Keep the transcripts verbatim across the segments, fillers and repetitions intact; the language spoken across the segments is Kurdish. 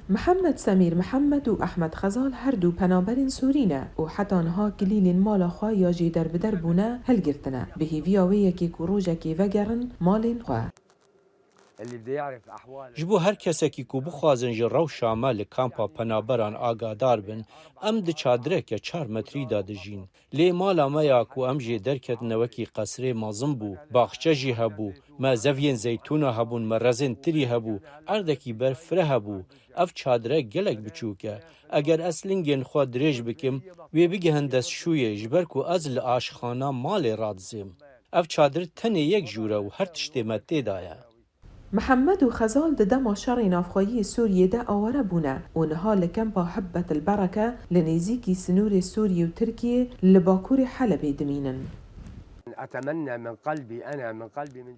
Mihemed Semîr Mihemed û Ehmed Xezal her du penaberên Sûrî ne û heta niha kilîlên mala xwe ya jê derbider bûne hilgirtine, bi hêviya wê yekê ku rojekê vegerin malên xwe. Ji bo her kesekî ku bixwazin ji rewşa me li kampa penaberan agadar bin, em di çadireke çar metrî de dijîn. Lê mala me ya ku em jê derketine wekî qesrê mezin bû, baxçe jî hebû, me zeviyên zeytûna hebûn, me rezên tirî hebû, erdekî ber fire hebû. Ev çadire gelek biçûk e. Eger ez lingên xwe dirêj bikim, wê bigihin destşûyê, ji ber ku ez li aşxana malê radizêm. Ev çadir tenê yek jûr e û her tiştê me tê de ye. Mihemed û Xezal di dema şerê navxweyî yê Sûriyê de aware bûne û niha li kempa Hibbet el Bereke li nêzîkî sinûrê Sûriyê û Tirkiyê li bakurê Helebê dimînin.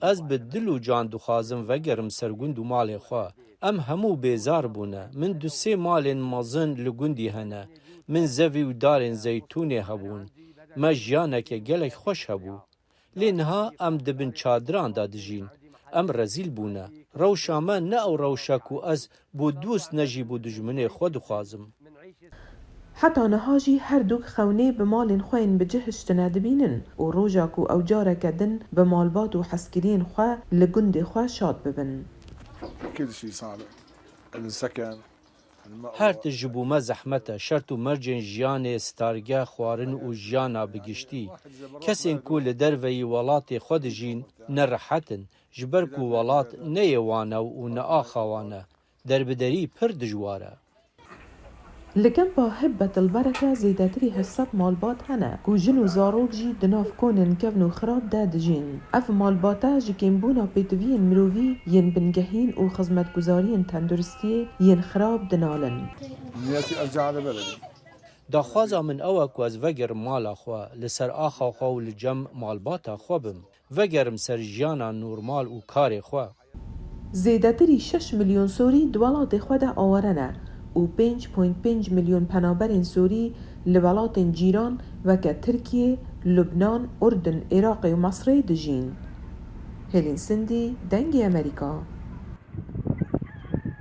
Ez bi dil û can dixwazim vegerim ser gund û malê xwe. Em hemû bêzar bûne. Min du sê malên mezin li gundî hene. Min zevî û darên zeytûnê hebûn. Me jiyaneke gelek xweş hebû. Lê niha em di bin çadiran de dijîn. Em rezîl bûne. Rewşa me ne ew rewş e ku ez bo dost ne jî bo dijminê xwe dixwazim. Heta niha jî her dûk xewnê bi malên xwe yên bi cih hiştine dibînin û roja ku ew careke din bi malbat û hezkiriyên xwe li gundê xwe şad bibin. Her tişt ji bo me zehmet e, şert û mercên jiyanê, stargeh, xwarin û jiyana bi giştî. Kesên ku li derveyî welatê xwe dijîn, ne rehet in, ji ber ku welat ne yê wan e û ne axa wan e. Derbiderî pir dijwar e. Li kempa Hibbet el Bereke zêdetirî heşt sed malbat hene ku jin û zarok jî di nav konên kevn û xirab de dijîn. Ev malbate ji kêmbûna pêtiviyên mirovî yên bingehîn û xizmetguzariyên tenduristiyê yên xirab dinalin. Daxwaza min ew e ku ez vegerim mala xwe, li ser axa xwe û li cem malbata xwe bim. Vegerim ser jiyana normal û karê xwe. Zêdetirî şeş milyon Sûrî di welatê xwe de aware ne û pênc point pênc milyon penaberên Sûrî li welatên cîran weke Tirkiye, Lubnan, Urdun, Iraqê û Mesrê dijîn. Hêlîn Sindî, Dengê Amerîka.